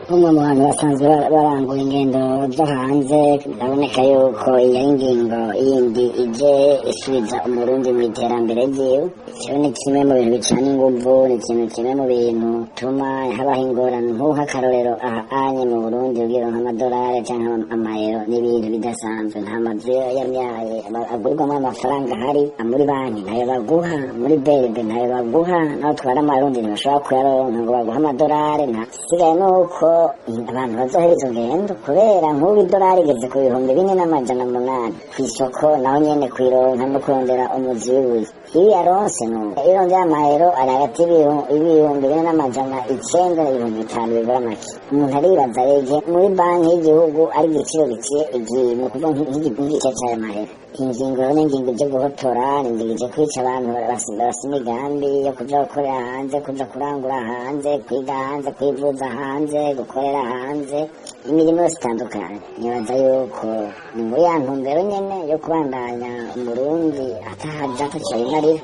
Nk'umwe mu bantu basanzwe barangura ingendo zo hanze, ndaboneka yuko iyo ari ingingo yindi ije isubiza Umurundi mu iterambere ryiwe. Ico ni kimwe mu bintu bicana inguvu, ni ikintu kimwe mu bintu bituma habaho ingorane. Nk'ubu nk'akarorero, aha anye mu Burundi ugira nk'amadolari canke amayero ni ibintu bidasanzwe. Nta mazu yamyaye agurirwamwo amafaranga ahari, muri banki ntayo baguha, muri BRB ntayo baguha, naho twara amarundi ntibashobora kuyaronka ngo baguhe amadolari. Nta sigaye nuko abantu bazohera izo ngendo, kubera nk'ubu idolari igeze ku 4800 kw'isoko, naho nyene kuyironka no kurondera umuzi w'ibuye. Iyo uyaronse, nuko iyo urondera amayero ari hagati y'4900 na 5000 bigura make. Umuntu aribaza rege muri banki y'igihugu ari igiciro giciye igiye, ni ukuvuga nk'igice c'ayo mahera. Ingingo rero ni ingingo ije guhotora, ni ingingo ije kwica abantu bafise imigambi yo kuja gukorera hanze, kuja kurangura hanze, kwiga hanze, kwivuza hanze, gukorera hanze, imirimo yose itandukanye. Nibaza yuko ni muri ya ntumbero nyene yo kubandanya Umurundi atahaja ataco yimarira.